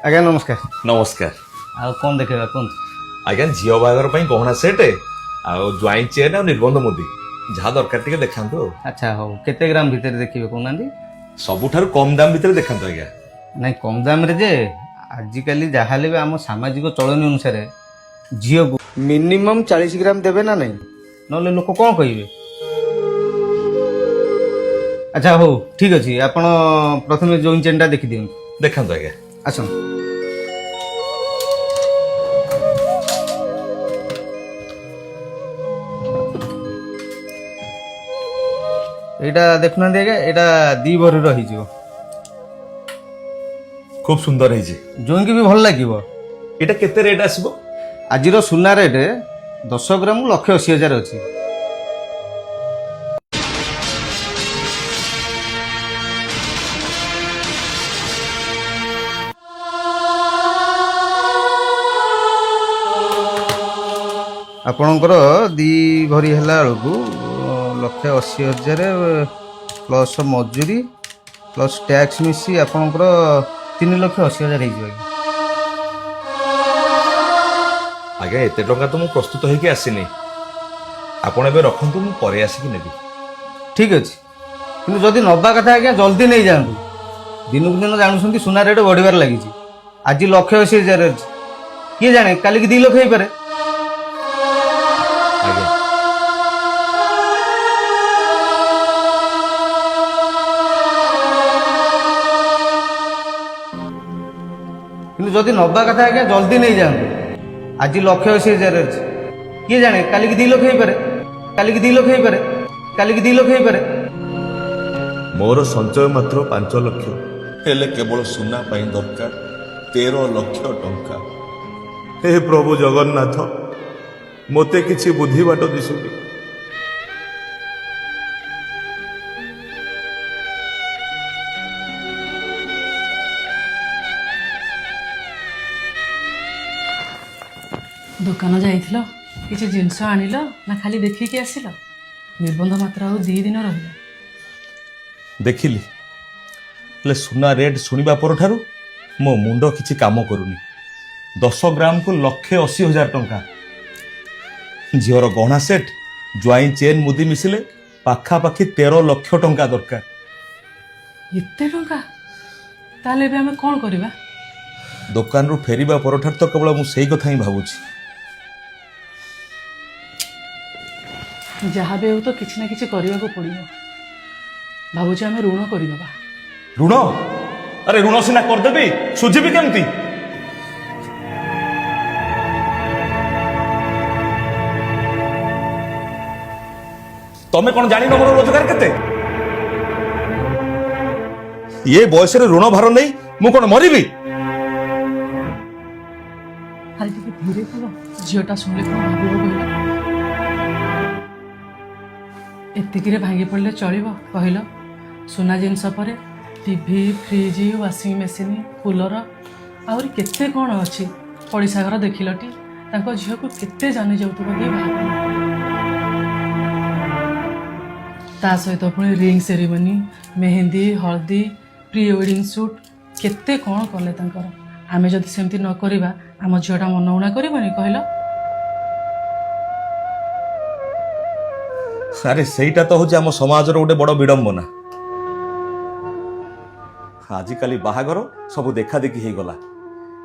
ଆଜ୍ଞା ନମସ୍କାର। ନମସ୍କାର। ଆଉ କ'ଣ ଦେଖେଇବା କୁହନ୍ତୁ? ଆଜ୍ଞା, ଝିଅ ବାହାଘର ପାଇଁ ଗହଣା ସେଟ୍ ଆଉ ଜ୍ୱାଇଁ ଚେନ୍ ଆଉ ନିର୍ବନ୍ଧ ମୁଦି ଯାହା ଦରକାର ଟିକେ ଦେଖାନ୍ତୁ ଆଉ। ଆଚ୍ଛା ହଉ, କେତେ ଗ୍ରାମ ଭିତରେ ଦେଖିବେ କହୁନାହାନ୍ତି? ସବୁଠାରୁ କମ ଦାମ ଭିତରେ ଦେଖାନ୍ତୁ ଆଜ୍ଞା। ନାଇଁ, କମ ଦାମରେ ଯେ ଆଜିକାଲି ଯାହାହେଲେ ବି ଆମ ସାମାଜିକ ଚଳନୀ ଅନୁସାରେ ଝିଅକୁ ମିନିମମ୍ 40 ଗ୍ରାମ ଦେବେ ନା ନାହିଁ? ନହେଲେ ଲୋକ କ'ଣ କହିବେ? ଆଚ୍ଛା ହଉ, ଠିକ୍ ଅଛି, ଆପଣ ପ୍ରଥମେ ଜୋଇଁ ଚେନ୍ଟା ଦେଖିଦିଅନ୍ତୁ। ଦେଖାନ୍ତୁ ଆଜ୍ଞା। ଆସନ୍ତୁ। ଏଇଟା ଦେଖୁନାହାନ୍ତି ଆଜ୍ଞା, ଏଇଟା 2 ଭରିର ହେଇଯିବ। ଖୁବ ସୁନ୍ଦର ହେଇଛି। ଜୋଇଁକି ବି ଭଲ ଲାଗିବ। ଏଇଟା କେତେ ରେଟ୍ ଆସିବ? ଆଜିର ସୁନା ରେଟ୍ 10 ଗ୍ରାମ 1,80,000 ଅଛି। ଆପଣଙ୍କର 2 ଭରି ହେଲା ବେଳକୁ 1,80,000 ପ୍ଲସ୍ ମଜୁରୀ ପ୍ଲସ୍ ଟ୍ୟାକ୍ସ ମିଶି ଆପଣଙ୍କର 3,80,000 ହେଇଯିବ ଆଜ୍ଞା। ଆଜ୍ଞା, ଏତେ ଟଙ୍କା ତ ମୁଁ ପ୍ରସ୍ତୁତ ହେଇକି ଆସିନି। ଆପଣ ଏବେ ରଖନ୍ତୁ, ମୁଁ ପରେ ଆସିକି ନେବି। ଠିକ୍ ଅଛି, କିନ୍ତୁ ଯଦି ନେବା କଥା ଆଜ୍ଞା ଜଲ୍ଦି ନେଇଯାଆନ୍ତୁ। ଦିନକୁ ଦିନ ଜାଣୁଛନ୍ତି ସୁନା ରେଟ୍ ବଢ଼ିବାରେ ଲାଗିଛି। ଆଜି 1,80,000 ଅଛି, କିଏ ଜାଣେ କାଲିକି 2 ଲକ୍ଷ ହେଇପାରେ। ଆଜ୍ଞା। କିନ୍ତୁ ଯଦି ନେବା କଥା ଆଜ୍ଞା ଜଲ୍ଦି ନେଇଯାଆନ୍ତୁ। ଆଜି 1,80,000 ଅଛି, କିଏ ଜାଣେ କାଲିକି 2 ଲକ୍ଷ ହେଇପାରେ, କାଲିକି 2 ଲକ୍ଷ ହେଇପାରେ, କାଲିକି 2 ଲକ୍ଷ ହେଇପାରେ। ମୋର ସଞ୍ଚୟ ମାତ୍ର 5 ଲକ୍ଷ, ହେଲେ କେବଳ ସୁନା ପାଇଁ ଦରକାର 13 ଲକ୍ଷ ଟଙ୍କା। ହେ ପ୍ରଭୁ ଜଗନ୍ନାଥ, ମୋତେ କିଛି ବୁଦ୍ଧି ବାଟ ଦିଶୁନି। ଦୋକାନ ଯାଇଥିଲ, କିଛି ଜିନିଷ ଆଣିଲ ନା ଖାଲି ଦେଖିକି ଆସିଲ? ନିର୍ବନ୍ଧ ମାତ୍ର ଆଉ 2 ଦିନ ରହିଲା। ଦେଖିଲି, ହେଲେ ସୁନା ରେଟ୍ ଶୁଣିବା ପରଠାରୁ ମୋ ମୁଣ୍ଡ କିଛି କାମ କରୁନି। 10 ଗ୍ରାମକୁ 1,80,000 ଟଙ୍କା। ଝିଅର ଗହଣା ସେଟ୍, ଜ୍ୱାଇଁ ଚେନ୍, ମୁଦି ମିଶିଲେ ପାଖାପାଖି 13 ଲକ୍ଷ ଟଙ୍କା ଦରକାର। ଏତେ ଟଙ୍କା? ତାହେଲେ ଏବେ ଆମେ କ'ଣ କରିବା? ଦୋକାନରୁ ଫେରିବା ପରଠାରୁ ତ କେବଳ ମୁଁ ସେଇ କଥା ହିଁ ଭାବୁଛି। ଯାହା ବି ହେଉ ତ କିଛି ନା କିଛି କରିବାକୁ ପଡ଼ିବ। ଭାବୁଛି ଆମେ ଋଣ କରିଦେବା। ଋଣ? ଆରେ ଋଣ ସିନା କରିଦେବି, ସୁଝିବି କେମିତି? ତମେ କ'ଣ ଜାଣିନ ମୋର ରୋଜଗାର କେତେ? ଏ ବୟସରେ ଋଣ ଭାର ନେଇ ମୁଁ କ'ଣ ମରିବି? ଆରେ ଟିକେ ଧୀରେ କୁହ, ଝିଅଟା ଶୁଣିଲେ କ'ଣ ଭାବିବ କହିଲ? ଏତିକିରେ ଭାଙ୍ଗି ପଡ଼ିଲେ ଚଳିବ କହିଲ? ସୁନା ଜିନିଷ ପରେ TV, fridge, washing machine, cooler, ଆହୁରି କେତେ କ'ଣ ଅଛି। ପଡ଼ିଶା ଘର ଦେଖିଲଟି, ତାଙ୍କ ଝିଅକୁ କେତେ ଯାନି ଯୌତୁକ ଦେଇ ବାହା କଲେ। ତା ସହିତ ପୁଣି ରିଙ୍ଗ ସେରିମନି, ମେହେନ୍ଦି, ହଳଦୀ, ପ୍ରି ୱେଡ଼ିଂ ସୁଟ୍, କେତେ କ'ଣ କଲେ ତାଙ୍କର। ଆମେ ଯଦି ସେମିତି ନ କରିବା, ଆମ ଝିଅଟା ମନ ଉଣା କରିବନି କହିଲ? ଆରେ ସେଇଟା ତ ହଉଛି ଆମ ସମାଜର ଗୋଟେ ବଡ଼ ବିଡ଼ମ୍ବନା। ଆଜିକାଲି ବାହାଘର ସବୁ ଦେଖାଦେଖି ହେଇଗଲା,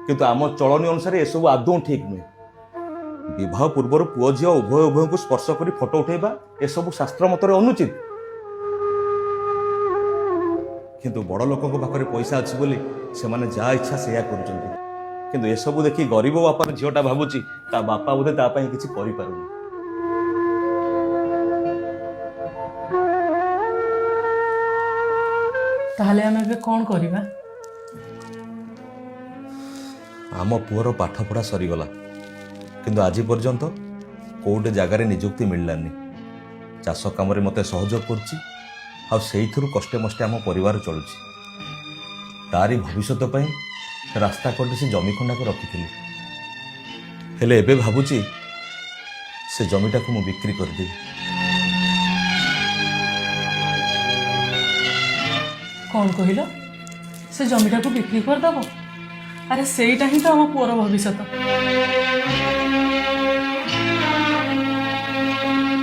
କିନ୍ତୁ ଆମ ଚଳଣି ଅନୁସାରେ ଏସବୁ ଆଦୌ ଠିକ୍ ନୁହେଁ। ବିବାହ ପୂର୍ବରୁ ପୁଅ ଝିଅ ଉଭୟ ଉଭୟଙ୍କୁ ସ୍ପର୍ଶ କରି ଫଟୋ ଉଠେଇବା ଏସବୁ ଶାସ୍ତ୍ର ମତରେ ଅନୁଚିତ। କିନ୍ତୁ ବଡ଼ ଲୋକଙ୍କ ପାଖରେ ପଇସା ଅଛି ବୋଲି ସେମାନେ ଯାହା ଇଚ୍ଛା ସେଇଆ କରୁଛନ୍ତି। କିନ୍ତୁ ଏସବୁ ଦେଖି ଗରିବ ବାପାର ଝିଅଟା ଭାବୁଛି ତା ବାପା ବୋଧେ ତା ପାଇଁ କିଛି କରିପାରୁନି। ତାହେଲେ ଆମେ ଏବେ କ'ଣ କରିବା? ଆମ ପୁଅର ପାଠପଢ଼ା ସରିଗଲା, କିନ୍ତୁ ଆଜି ପର୍ଯ୍ୟନ୍ତ କୋଉଟେ ଜାଗାରେ ନିଯୁକ୍ତି ମିଳିଲାନି। ଚାଷ କାମରେ ମୋତେ ସହଯୋଗ କରୁଛି ଆଉ ସେଇଥିରୁ କଷ୍ଟେ ମଷ୍ଟେ ଆମ ପରିବାର ଚଳୁଛି। ତାରି ଭବିଷ୍ୟତ ପାଇଁ ରାସ୍ତା କଡ଼ରେ ସେ ଜମି ଖଣ୍ଡାକ ରଖିଥିଲି। ହେଲେ ଏବେ ଭାବୁଛି ସେ ଜମିଟାକୁ ମୁଁ ବିକ୍ରି କରିଦେବି। କ'ଣ କହିଲ? ସେ ଜମିଟାକୁ ବିକ୍ରି କରିଦେବ? ଆରେ ସେଇଟା ହିଁ ତ ଆମ ପୁଅର ଭବିଷ୍ୟତ।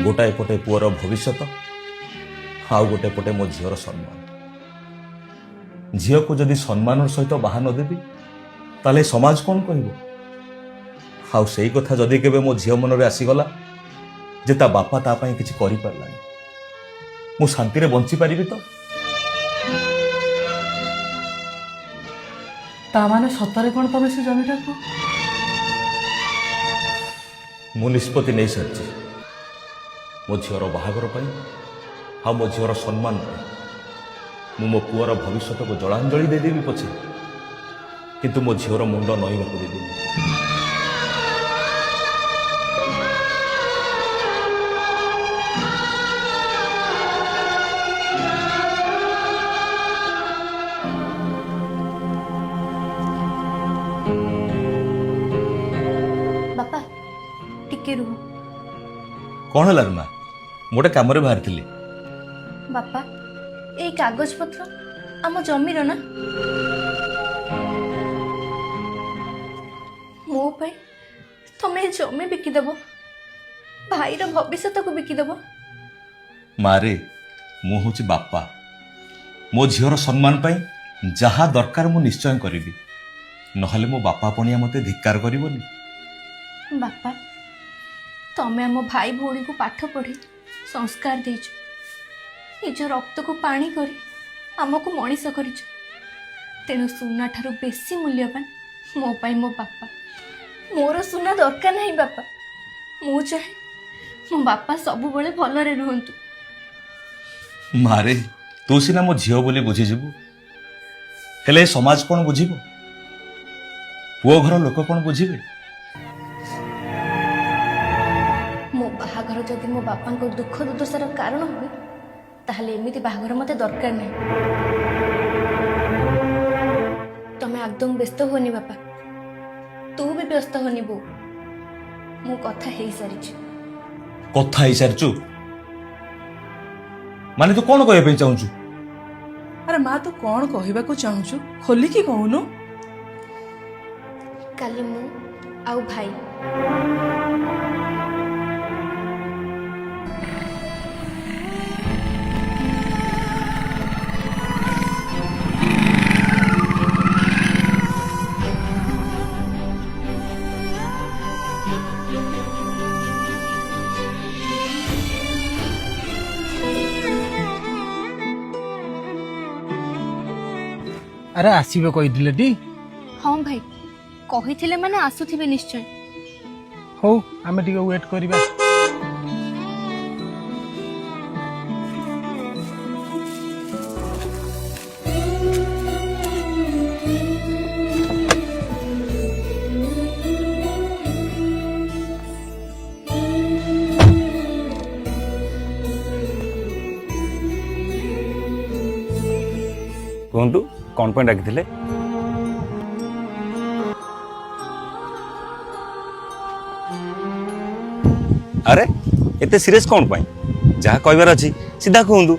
ଗୋଟାଏ ପଟେ ପୁଅର ଭବିଷ୍ୟତ, ଆଉ ଗୋଟେ ପଟେ ମୋ ଝିଅର ସମ୍ମାନ। ଝିଅକୁ ଯଦି ସମ୍ମାନର ସହିତ ବାହା ନ ଦେବି, ତାହେଲେ ସମାଜ କ'ଣ କହିବ? ଆଉ ସେଇ କଥା ଯଦି କେବେ ମୋ ଝିଅ ମନରେ ଆସିଗଲା ଯେ ତା ବାପା ତା ପାଇଁ କିଛି କରିପାରିଲାନି, ମୁଁ ଶାନ୍ତିରେ ବଞ୍ଚିପାରିବି ତ? ତା ମାନେ ସତରେ କ'ଣ ତମେ ସେ ଜମିଟାକୁ ମୁଁ ନିଷ୍ପତ୍ତି ନେଇସାରିଛି। ମୋ ଝିଅର ବାହାଘର ପାଇଁ ଆଉ ମୋ ଝିଅର ସମ୍ମାନ ପାଇଁ ମୁଁ ମୋ ପୁଅର ଭବିଷ୍ୟତକୁ ଜଳାଞ୍ଜଳି ଦେଇଦେବି ପଛେ, କିନ୍ତୁ ମୋ ଝିଅର ମୁଣ୍ଡ ନଇବାକୁ ଦେବିନି। ବାପା, ଟିକେ ରୁହ। କ'ଣ ହେଲା ରୁମା? ମୁଁ ଗୋଟେ କାମରେ ବାହାରିଥିଲି। ବାପା, ଏଇ କାଗଜପତ୍ର ଆମ ଜମିର ନା? ମୋ ପାଇଁ ତମେ ଏ ଜମି ବିକିଦେବ, ଭାଇର ଭବିଷ୍ୟତକୁ ବିକିଦେବ? ମାରେ, ମୁଁ ହେଉଛି ବାପା। ମୋ ଝିଅର ସମ୍ମାନ ପାଇଁ ଯାହା ଦରକାର ମୁଁ ନିଶ୍ଚୟ କରିବି। ନହେଲେ ମୋ ବାପା ପଣିଆ ମୋତେ ଧିକ୍କାର କରିବନି। ବାପା, ତମେ ଆମ ଭାଇ ଭଉଣୀକୁ ପାଠ ପଢ଼ି ସଂସ୍କାର ଦେଇଛ, ନିଜ ରକ୍ତକୁ ପାଣି କରି ଆମକୁ ମଣିଷ କରିଛ। ତେଣୁ ସୁନା ଠାରୁ ବେଶୀ ମୂଲ୍ୟବାନ ମୋ ପାଇଁ ମୋ ବାପା। ମୋର ସୁନା ଦରକାର ନାହିଁ ବାପା। ମୁଁ ଚାହେଁ ମୋ ବାପା ସବୁବେଳେ ଭଲରେ ରୁହନ୍ତୁ। ମାରେ, ତୁ ସିନା ମୋ ଝିଅ ବୋଲି ବୁଝିଯିବୁ, ହେଲେ ଏ ସମାଜ କ'ଣ ବୁଝିବ? ପୁଅ ଘର ଲୋକ କ'ଣ ବୁଝିବେ? ମୋ ବାହାଘର ଯଦି ମୋ ବାପାଙ୍କ ଦୁଃଖ ଦୁର୍ଦ୍ଦଶାର କାରଣ ହୁଏ, ତାହେଲେ ଏମିତି ବାହାଘର ମୋତେ ଦରକାର ନାହିଁ। ତମେ ଆଦୌ ବ୍ୟସ୍ତ ହୁଅନି ବାପା, ତୁ ବି ବ୍ୟସ୍ତ ହୁଅନି ବୋଉ। ମୁଁ କଥା ହେଇସାରିଛି। କଥା ହେଇସାରିଛୁ ମାନେ ତୁ କ'ଣ କହିବା ପାଇଁ ଚାହୁଁଛୁ? ଆରେ ମା, ତୁ କ'ଣ କହିବାକୁ ଚାହୁଁଛୁ ଖୋଲିକି କହୁନୁ। କାଲି ମୁଁ ଆଉ ଭାଇ ଆରେ, ଆସିବେ କହିଥିଲେ ଟି? ହଁ ଭାଇ, କହିଥିଲେ ମାନେ ଆସୁଥିବେ ନିଶ୍ଚୟ। ହଉ, ଆମେ ଟିକେ ୱେଟ୍ କରିବା। କୁହନ୍ତୁ, କ'ଣ ପାଇଁ ଡାକିଥିଲେ? ଆରେ, ଏତେ ସିରିୟସ୍ କ'ଣ ପାଇଁ? ଯାହା କହିବାର ଅଛି ସିଧା କୁହନ୍ତୁ।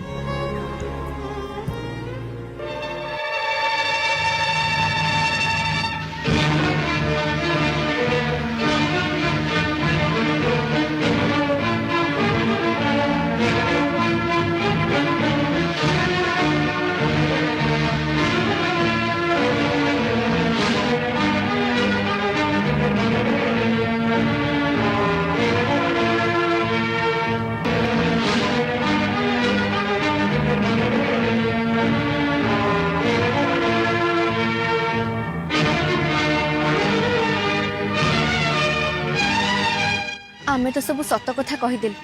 ଆମେ ତ ସବୁ ସତ କଥା କହିଦେଲୁ,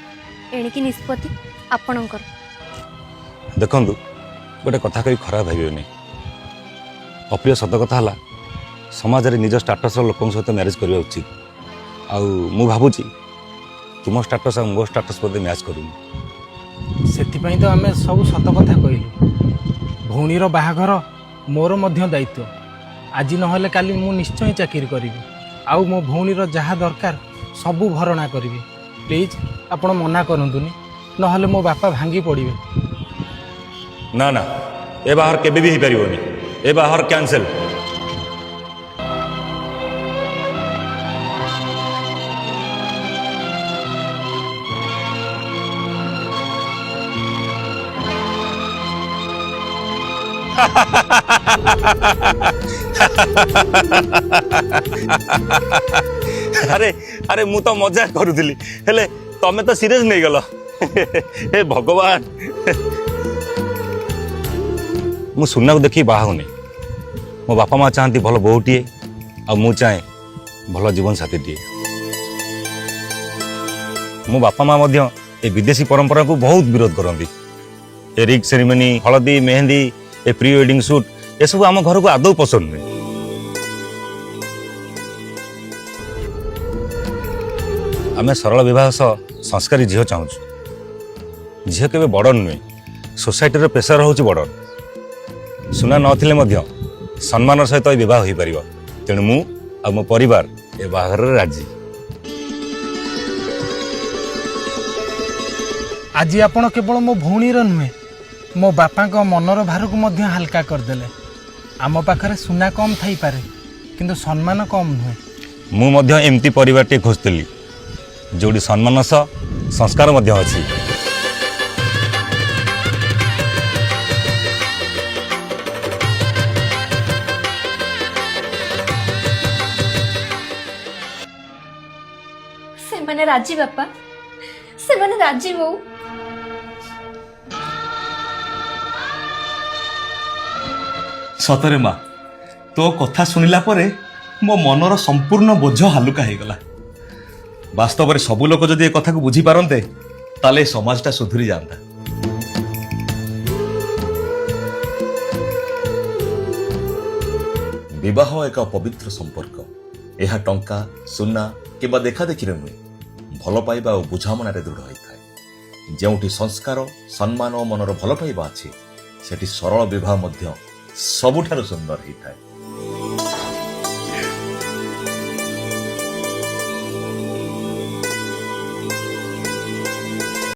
ଏଣିକି ନିଷ୍ପତ୍ତି ଆପଣଙ୍କର। ଦେଖନ୍ତୁ, ଗୋଟେ କଥା କହି ଖରାପ ଭାବିବେନି। ଅପ୍ରିୟ ସତ କଥା ହେଲା, ସମାଜରେ ନିଜ ଷ୍ଟାଟସ୍ର ଲୋକଙ୍କ ସହିତ ମ୍ୟାରେଜ୍ କରିବା ଉଚିତ। ଆଉ ମୁଁ ଭାବୁଛି ତୁମ ଷ୍ଟାଟସ୍ ଆଉ ମୋ ଷ୍ଟାଟସ୍ ବୋଧେ ମ୍ୟାଚ୍ କରୁନି। ସେଥିପାଇଁ ତ ଆମେ ସବୁ ସତ କଥା କହିଲୁ। ଭଉଣୀର ବାହାଘର ମୋର ମଧ୍ୟ ଦାୟିତ୍ୱ। ଆଜି ନହେଲେ କାଲି ମୁଁ ନିଶ୍ଚୟ ଚାକିରି କରିବି ଆଉ ମୋ ଭଉଣୀର ଯାହା ଦରକାର ସବୁ ଭରଣା କରିବି। ପ୍ଲିଜ୍, ଆପଣ ମନା କରନ୍ତୁନି, ନହେଲେ ମୋ ବାପା ଭାଙ୍ଗି ପଡ଼ିବେ। ନା ନା, ଏ ବାହାଘର କେବେ ବି ହେଇପାରିବନି। ଏ ବାହାଘର କ୍ୟାନସେଲ୍। ଆରେ ଆରେ, ମୁଁ ତ ମଜା କରୁଥିଲି, ହେଲେ ତମେ ତ ସିରିୟସ୍ ନେଇଗଲ। ହେ ଭଗବାନ! ମୁଁ ସୁନାକୁ ଦେଖି ବାହା ହଉନି। ମୋ ବାପା ମା ଚାହାନ୍ତି ଭଲ ବୋହୂଟିଏ, ଆଉ ମୁଁ ଚାହେଁ ଭଲ ଜୀବନ ସାଥୀଟିଏ। ମୋ ବାପା ମା ମଧ୍ୟ ଏ ବିଦେଶୀ ପରମ୍ପରାକୁ ବହୁତ ବିରୋଧ କରନ୍ତି। ଏ ରିଙ୍ଗ ସେରିମନି, ହଳଦୀ, ମେହେନ୍ଦି, ଏ ପ୍ରି ୱେଡିଂ ସୁଟ୍, ଏସବୁ ଆମ ଘରକୁ ଆଦୌ ପସନ୍ଦ ନୁହେଁ। ଆମେ ସରଳ ବିବାହ ସହ ସଂସ୍କାରୀ ଝିଅ ଚାହୁଁଛୁ। ଝିଅ କେବେ ବର୍ଡନ୍ ନୁହେଁ, ସୋସାଇଟିର ପ୍ରେସର ହେଉଛି ବର୍ଡନ୍। ସୁନା ନଥିଲେ ମଧ୍ୟ ସମ୍ମାନର ସହିତ ଏ ବିବାହ ହୋଇପାରିବ। ତେଣୁ ମୁଁ ଆଉ ମୋ ପରିବାର ଏ ବାହାଘରରେ ରାଜି। ଆଜି ଆପଣ କେବଳ ମୋ ଭଉଣୀର ନୁହେଁ, ମୋ ବାପାଙ୍କ ମନର ଭାରକୁ ମଧ୍ୟ ହାଲକା କରିଦେଲେ। ଆମ ପାଖରେ ସୁନା କମ୍ ଥାଇପାରେ, କିନ୍ତୁ ସମ୍ମାନ କମ୍ ନୁହେଁ। ମୁଁ ମଧ୍ୟ ଏମିତି ପରିବାରଟିଏ ଖୋଜୁଥିଲି, ଯେଉଁଠି ସମ୍ମାନ ସହ ସଂସ୍କାର ମଧ୍ୟ ଅଛି। ସେମାନେ ରାଜି ବାପା, ସେମାନେ ରାଜି ବୋଉ। ସତରେ ମା, ତୋ କଥା ଶୁଣିଲା ପରେ ମୋ ମନର ସମ୍ପୂର୍ଣ୍ଣ ବୋଝ ହାଲୁକା ହେଇଗଲା। ବାସ୍ତବରେ ସବୁ ଲୋକ ଯଦି ଏ କଥାକୁ ବୁଝିପାରନ୍ତେ, ତାହେଲେ ଏ ସମାଜଟା ସୁଧୁରି ଯାଆନ୍ତା। ବିବାହ ଏକ ପବିତ୍ର ସମ୍ପର୍କ। ଏହା ଟଙ୍କା, ସୁନା କିମ୍ବା ଦେଖାଦେଖିରେ ନୁହେଁ, ଭଲ ପାଇବା ଓ ବୁଝାମଣାରେ ଦୃଢ଼ ହୋଇଥାଏ। ଯେଉଁଠି ସଂସ୍କାର, ସମ୍ମାନ ଓ ମନର ଭଲ ପାଇବା ଅଛି, ସେଠି ସରଳ ବିବାହ ମଧ୍ୟ ସବୁଠାରୁ ସୁନ୍ଦର ହେଇଥାଏ।